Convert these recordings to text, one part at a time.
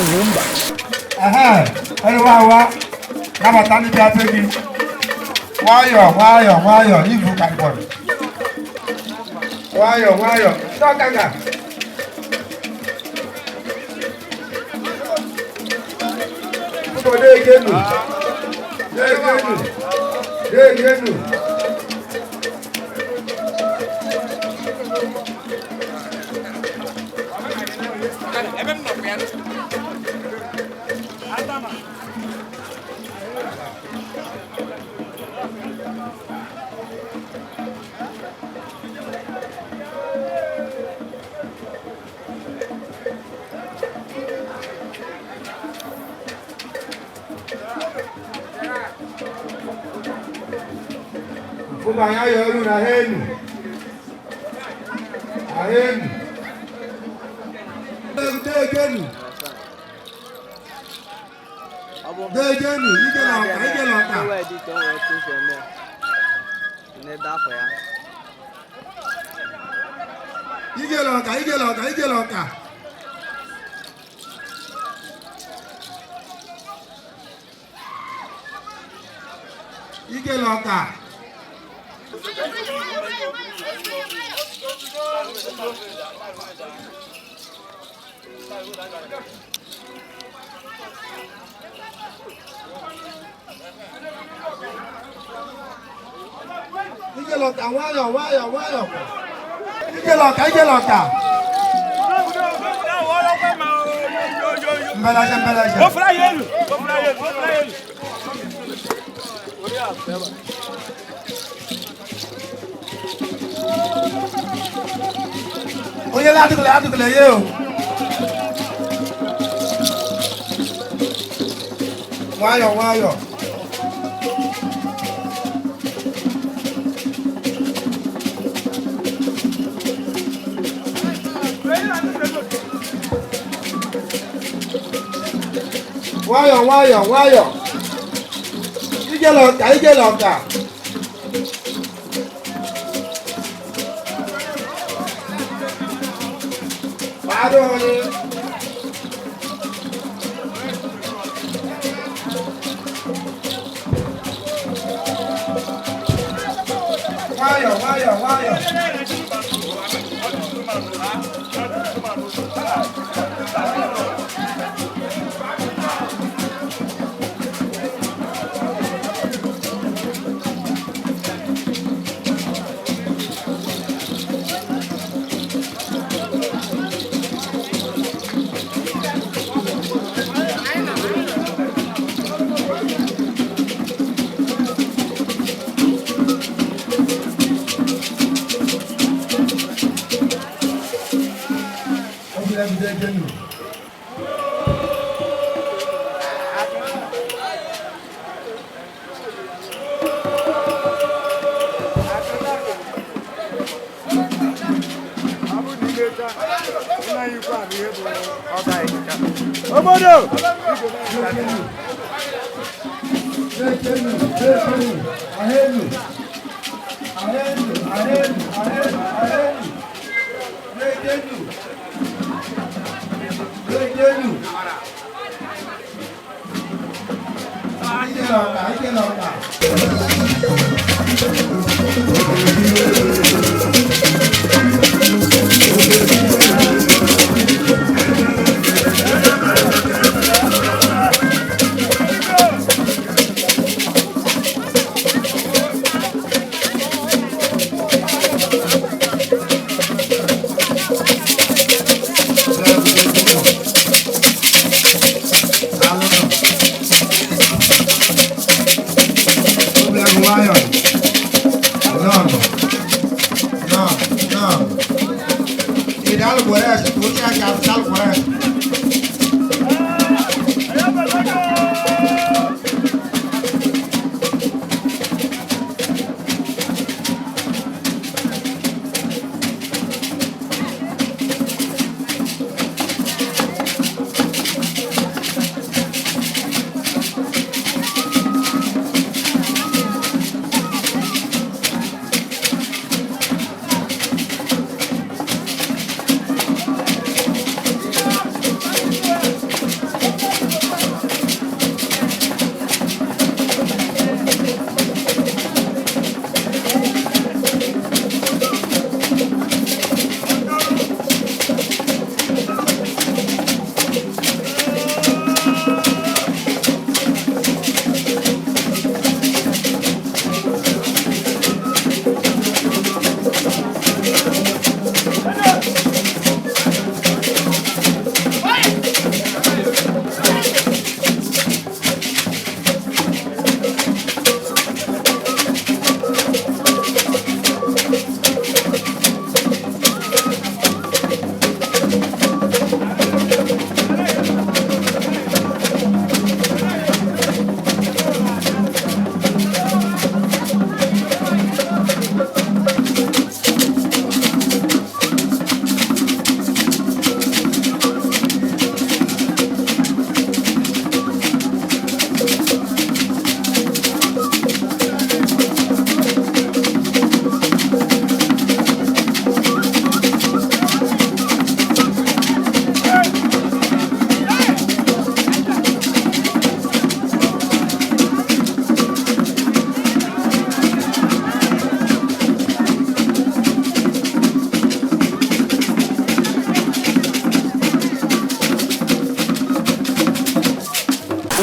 Ugwumba. Ehe, eruwa awa, nabata ndị bịa be gị. Nwayọọ, nwayọọ, nwayọọ, ivu ka mkpọrọ. Nwayọọ, nwayọọ, ndị ọkanga. Ụmụ na-egenu, na-egenu, na-egenu. Mfumo anyayo elu na henu. Ahenu. Degenu. Degenu, ike na ọka, ike na ọka. Ike na ọka, ike na ọka, ike na ọka. Ike na ọka. Ike na ọka, nwayọọ, nwayọọ, nwayọọ. Ike na ọka, ike na ọka. Mbalaja, mbalaja. Onye na-adịgịla adịgịla ya o. Nwayọọ, nwayọọ. Nwayọọ, nwayọọ, nwayọọ. Ijele ọka, ijele ọka. Gbado onye. Nwayọọ, nwayọọ, nwayọọ. Obìnrin ẹbí dé nù. Obodo! Dekenu, dekenu, ahenu, ahenu, ahenu, ahenu, ahenu. Dekenu, dekenu. Ike lọka, ike lọka. Obìnrin nwayọọ.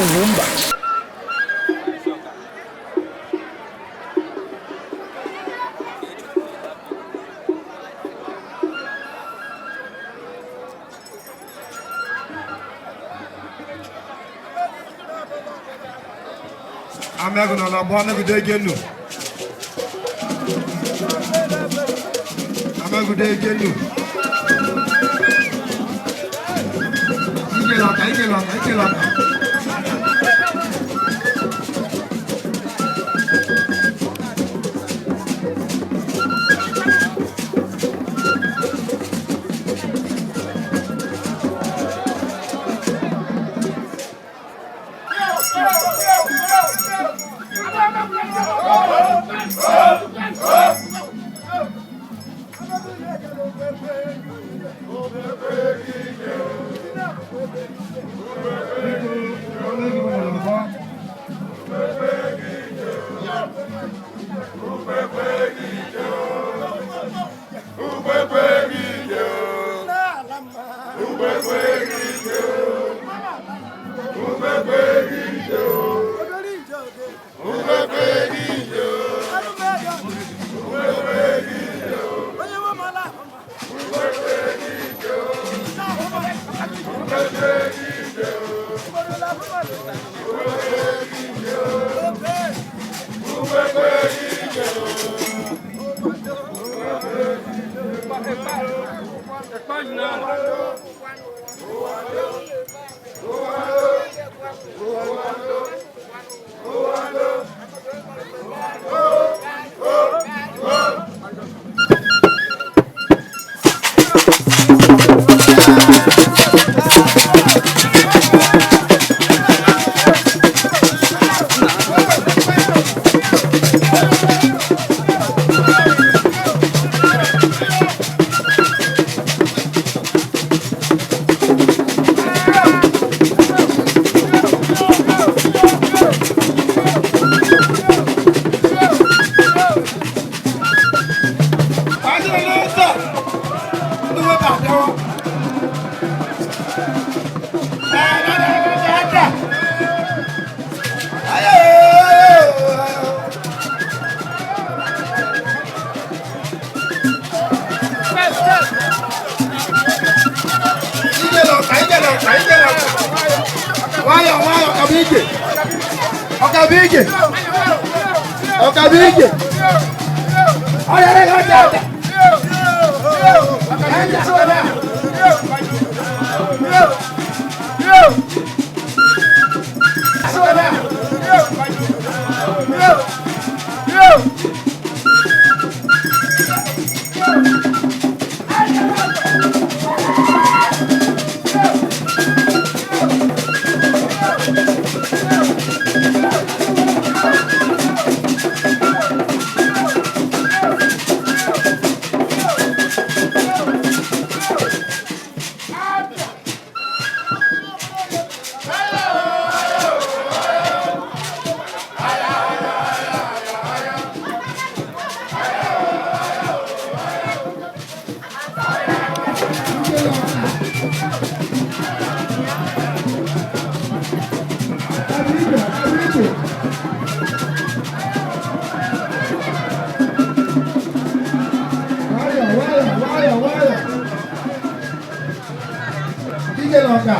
Ugwumba. Amegu nọ n'ọgbọ, Amegu degenu. Amegu degenu. Ije lọta, ije lọta, ije lọta. Amegu nọ n'ọgbọ. Anyị nọ n'ụzọ. Ndị nwoke abịawo. Ije lọta, ije lọta, ije lọta. Nwayọọ, nwayọọ, ọ bụ ije. Ọ ka bụ ije. Ọ ka bụ ije. Ọ yara ya ọja ọja. Nwayọọ, nwayọọ, nwayọọ, nwayọọ. Ije lọta.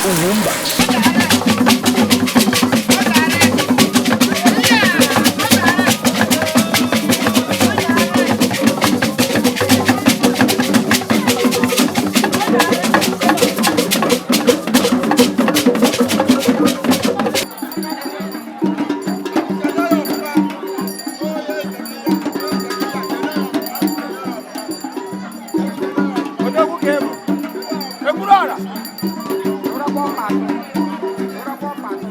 Ugwumba. Odogwu ka ịbụ. Ekwuru ọra. Ụrọkwa ọkpa atọ. Ụrọkwa ọkpa atọ.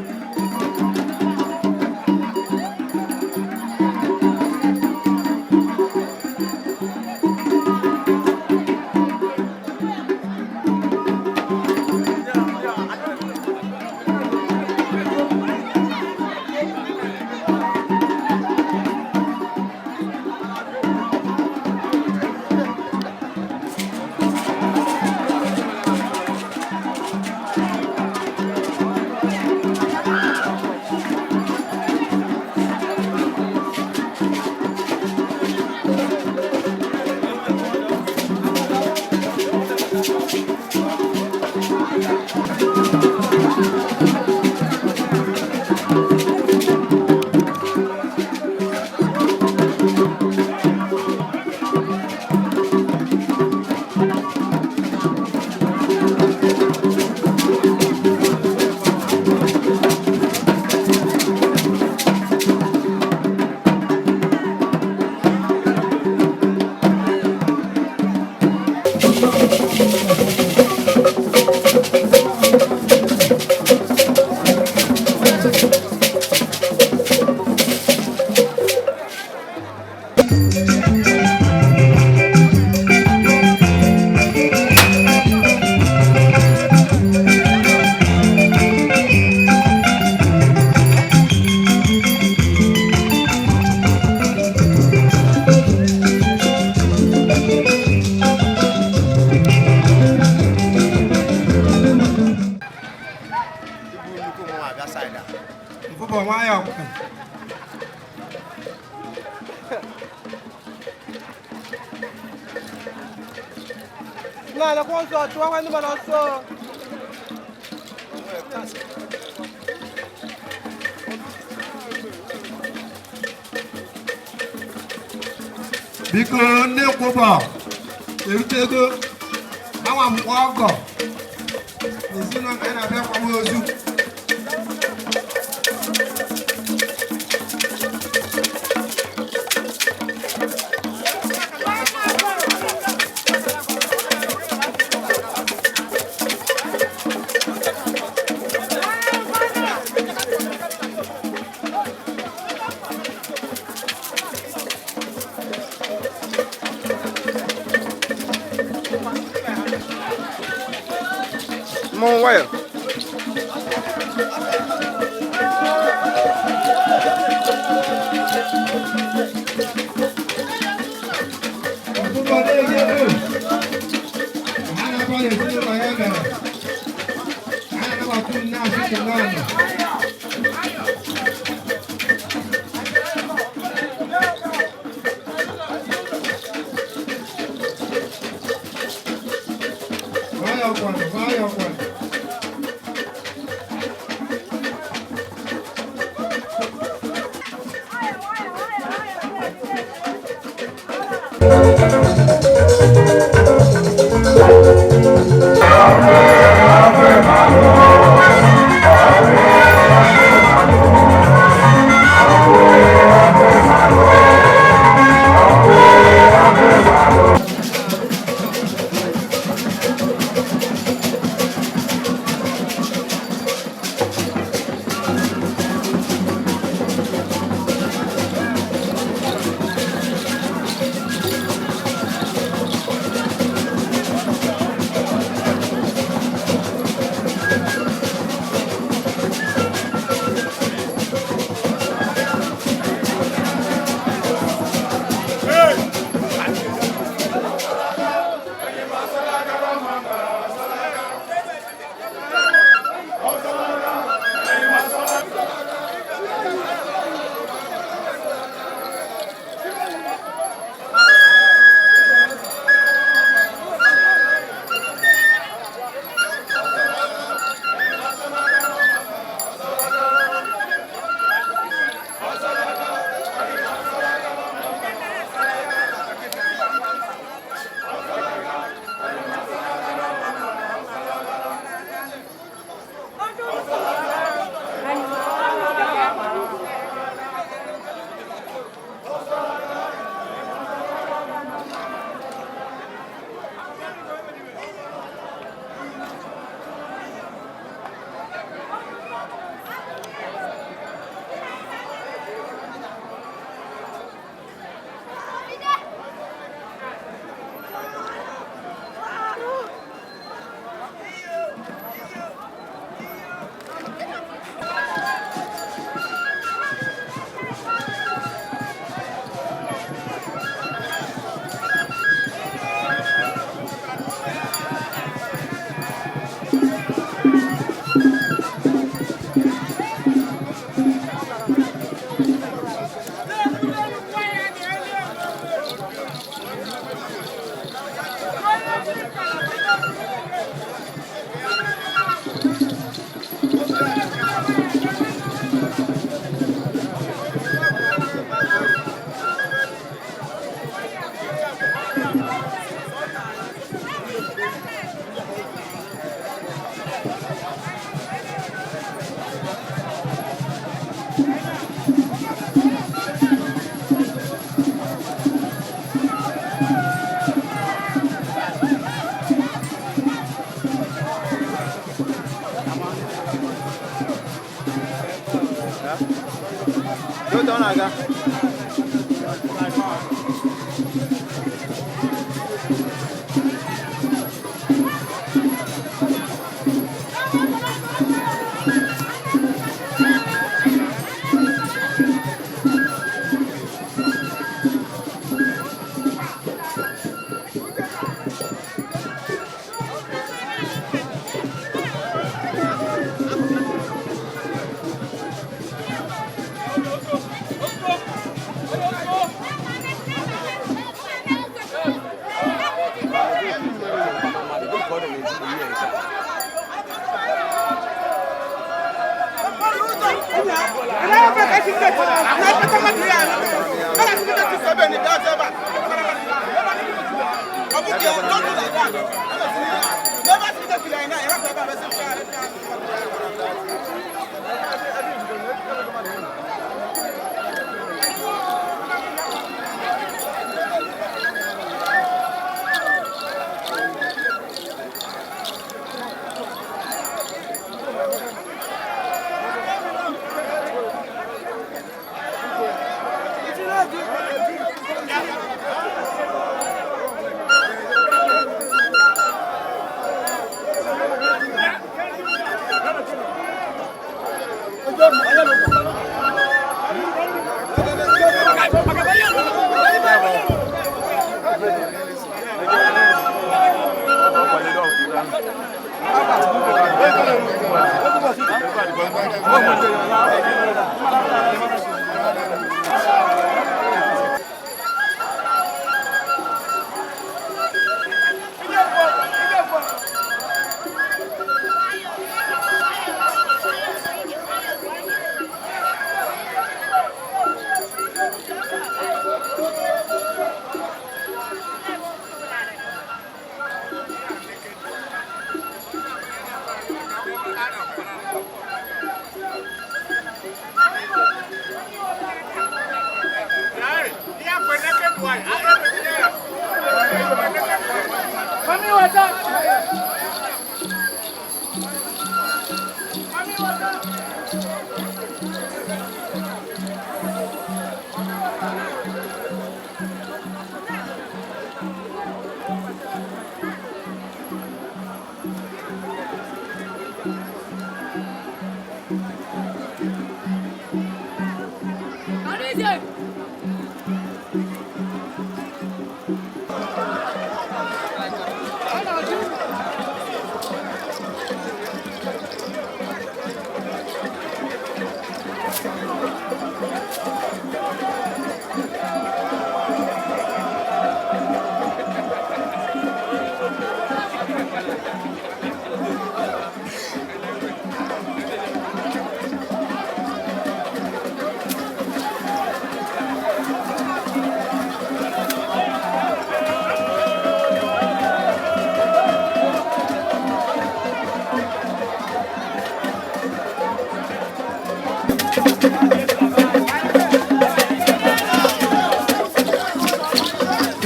Mfụbọ nwayọọ. Nna alakwa ọsọ, chụwa nwanne m ọsọ. Biko, ndị nkwụbọ erutego anwa mkpọ ọgọ n'ezinụlọ ka anyị na-abịa kwawa ozu. Mmọnwụ nwayọ. Mfụbọ na-eji ego ha na-abịa n'ezinụlọ ya mere ha na-anabata nne asịsị n'ọnụ. Nwayọọ kwanụ, nwayọọ kwanụ.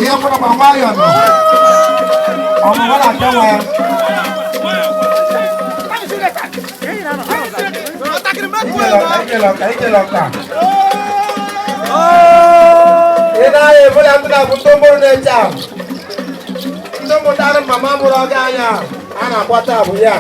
Ihe mkpụrụ nwayọọ nọ ọmụmụ na-achọ nwa ya. Ị na-anya ebula ndị na-abụ ndị mụrụ na-eche ahụ. Ndị mụtara mama mụrụ ọga anya a na-akwata abụ ya.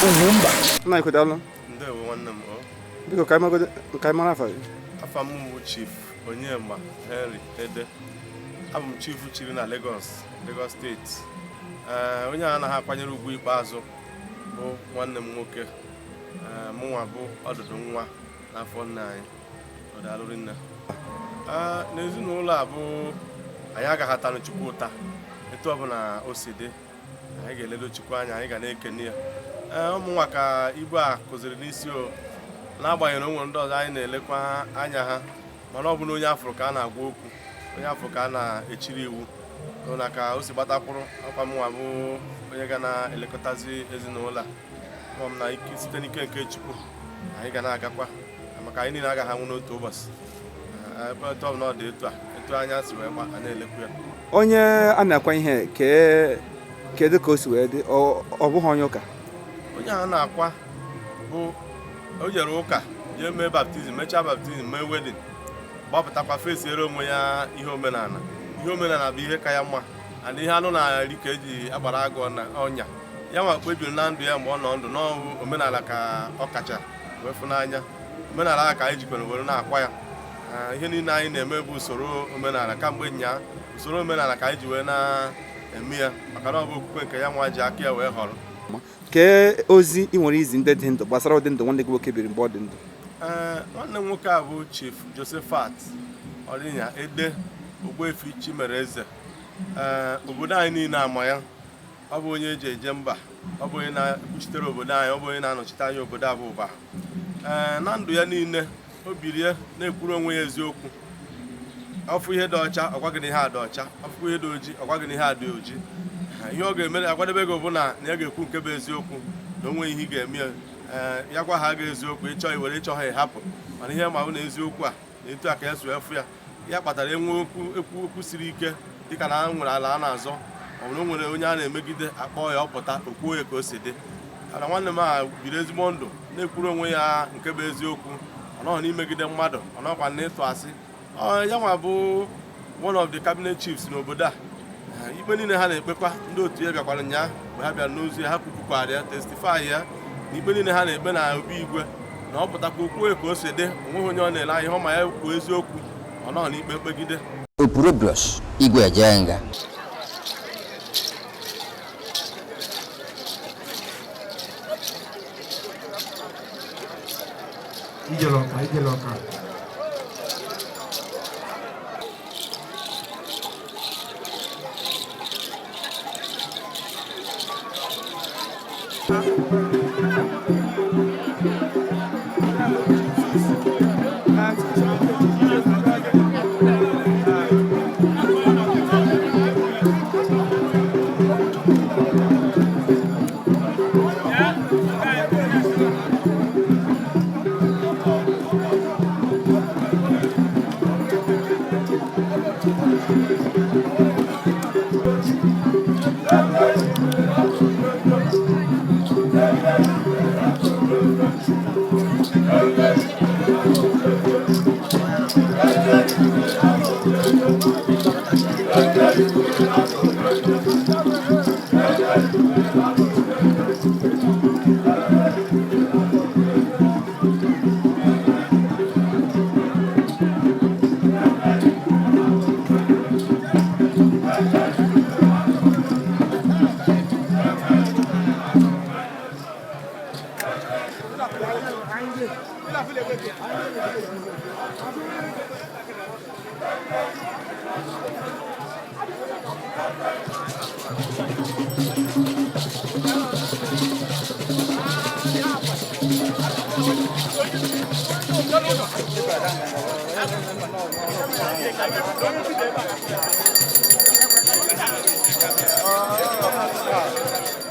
Ugwumba. Nna ikwedalụ. Ndewo nwanne m o. Biko ka anyị ka anyị mara afa gị. Afa m bụ Chief Onyema Henry Ede. Abụ m chief chiri na Lagos, Lagos Steeti. Ee, onye a anaghị akwanyere ugwu ikpeazụ bụ nwanne m nwoke. Ee, mụnwa bụ ọdụdụ nwa n'afọ nna anyị. Ọ daalụ rinne. Ee, n'ezinụlọ a bụ anyị agaghị atanụ Chukwu ụta. Etu ọbụla o si dị, anyị ga-eledo Chukwu anya, anyị ga na-ekene ya. Ee, ụmụnwa ka ibu a kụziri n'isi o, n'agbanyeghị na o nwere ndị ọzọ anyị na-elekwa anya ha, mana ọ bụ na onye afụrụ ka a na-agwa okwu, onye afụrụ ka a na-echiri iwu na ka o si gbatakwụrụ ọkwa mụnwa bụ onye ga na-elekọtazi ezinụlọ a. Ama m na site n'ike nke Chukwu anyị ga na-agakwa, maka anyị niile agaghị anwụ n'otu ụbọchị. Ee, ebe etu ọ bụla ọ dị, etu a etu anya si wee gba a na-elekwa ya. Onye a na-akwa ihe kee, kedu ka o si wee dị? Ọ bụghị onye ụka? Onye a na-akwa bụ o jere ụka jee mee baptism, mechaa baptism, mee wedding, gbapụtakwa fesiere onwe ya ihe omenala. Ihe omenala bụ ihe ka ya mma, and ihe anụ na-eri ka eji agbara agụ na ọnya ya nwa kpebiri na ndụ ya mgbe ọ nọ ndụ n'ọwụ omenala ka ọ kacha wee fụ n'anya. Omenala a ka anyị jikwara were na-akwa ya. Ah, ihe niile anyị na-eme bụ usoro omenala kamgbe nyaa, usoro omenala ka anyị ji wee na-eme ya, maka na ọ bụ okwukwe nke ya nwa ji aka ya wee họrọ. Kee ozi ị nwere izi ndị dị ndụ gbasara ụdị ndụ nwanne gị nwoke biri mgbe ọ dị ndụ? Ee, nwanne m nwoke a bụ Chief Josephat Orinya Ede Ogbuefi Chimereze. Ee, obodo anyị niile ama ya. Ọ bụ onye eji eje mba, ọ bụ onye na-ekwuchitere obodo anyị, ọ bụ onye na-anọchite anya obodo abụ ụba. Ee, na ndụ ya niile o birie na-ekwuru onwe ya eziokwu. Ọfụ ihe dị ọcha, ọ gwa gị na ihe a dị ọcha. Ọfụ ihe dị oji, ọ gwa gị na ihe a dị oji. Ihe ọ ga-eme akwadebe gị bụ na ya ga-ekwu nke bụ eziokwu, na onwe ihe ị ga-eme ya. Ee, ya gwa ha gị eziokwu, ịchọ iwere, ịchọ ha ịhapụ, mana ihe ma bụ na eziokwu a na etu a ka ya si wee fụ ya. Ya kpatara enwe okwu ekwu okwu siri ike, dịka na nwere ala a na-azọ, ọ bụrụ nwere onye a na-emegide, akpọọ ya, ọ pụta okwuo ya ka o si dị. Mana nwanne m a biri ezigbo ndụ na-ekwuru onwe ya nke bụ eziokwu. Ọ nọghị n'imegide mmadụ, ọ nọkwa n'ịtụ asị. Ọ ya nwa bụ one of the cabinet chiefs n'obodo a. Ee, ikpe niile ha na-ekpekwa, ndị otu ya bịakwara nyaa mgbe ha bịara n'ozu ya, ha kwukwukwara ya, testify ya na ikpe niile ha na-ekpe na obi igwe, na ọ pụtakwa okwuo ka o si dị. Onweghị onye ọ na-ele anya, ọ ma ya kwuo eziokwu, ọ nọghị n'ikpe mkpegide. Opurobios Igwe Ejenga. Ijele ọka, ijele ọka.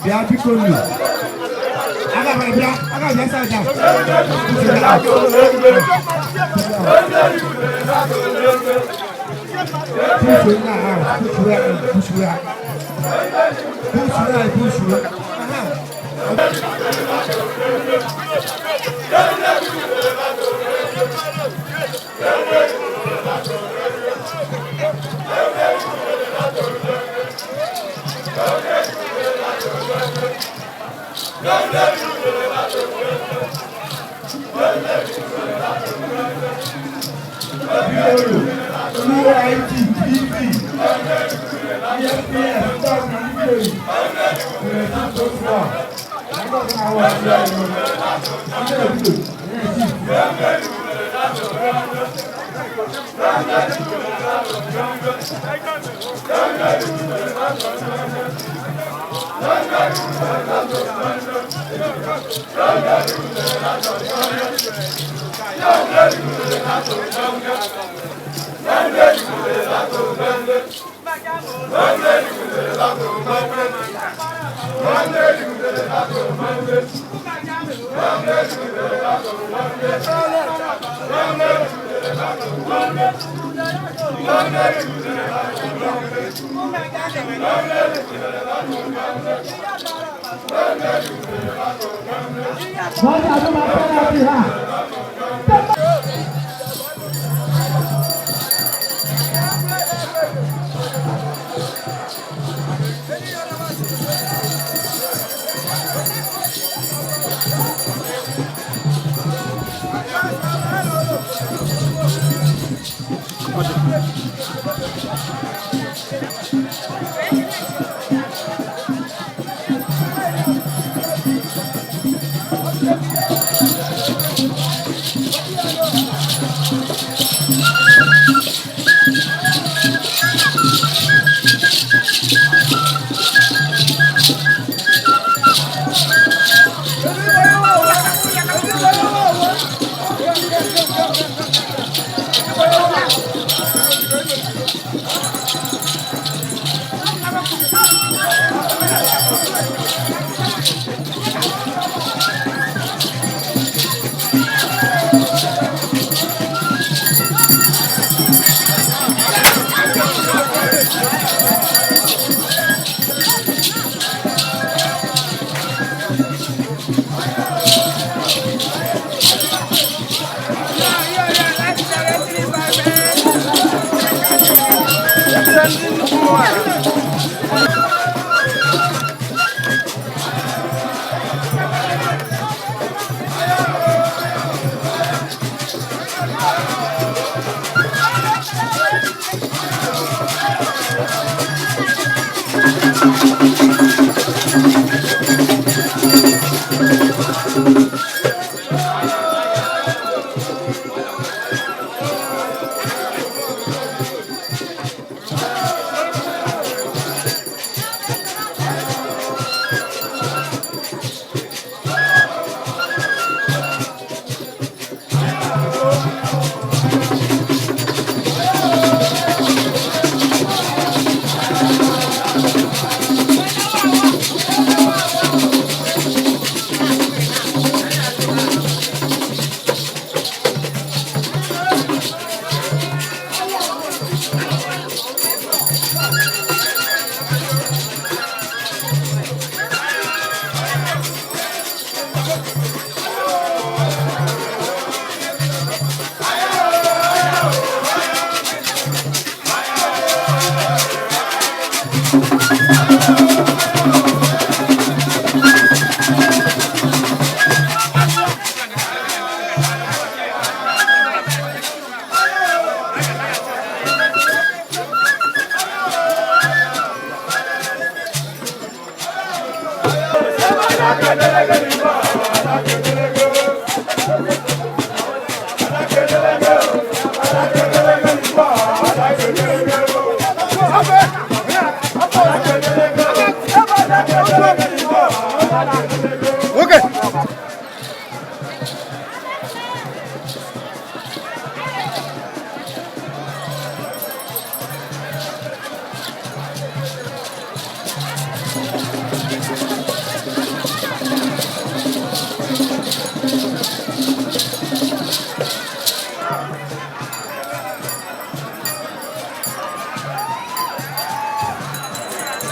Bịa biko nụ. Aga m abịa, aga m abịa side a. Push ya out, push ya out, push ya out. Push ya out, push ya. Aha.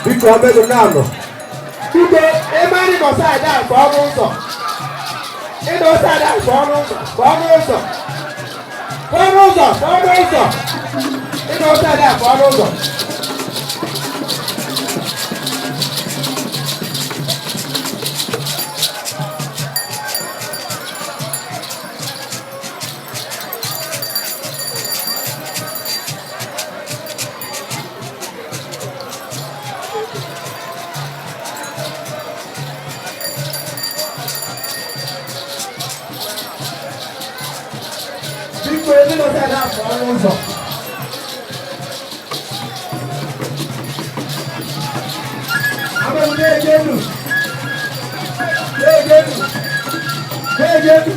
Biko ọbẹ̀dùn náà nọ. Biko ebe anyị nọ saịdị a ka ọnụ ụzọ. Ịnọ saịdị a ka ọnụ ụzọ ka ọnụ ụzọ. Ka ọnụ ụzọ ka ọnụ ụzọ. Ịnọ saịdị a ka ọnụ ụzọ. Ndị nọ side a pụọ n'ụzọ. Abụ m na-ejenu. Na-ejenu. Na-ejenu.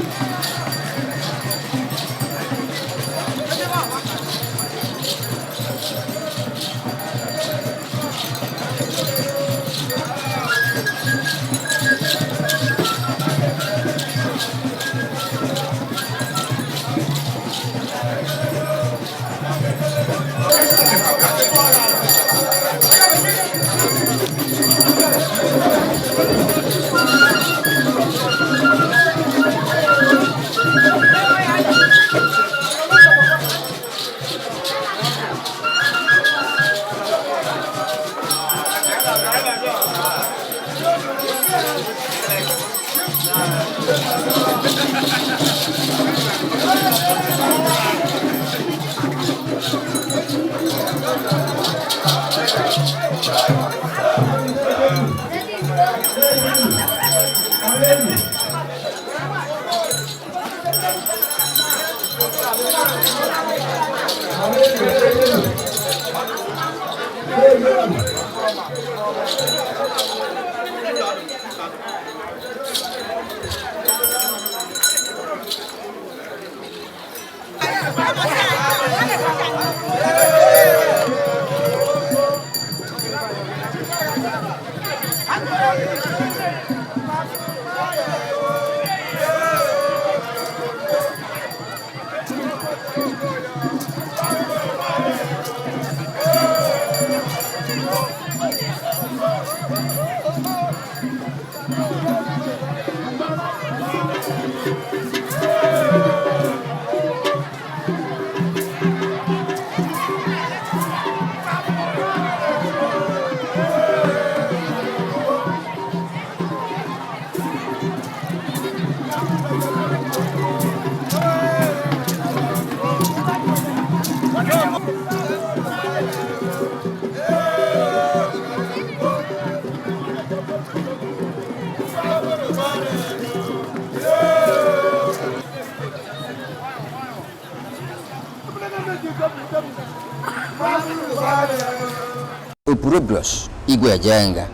Opurobios Igwe Ejenga.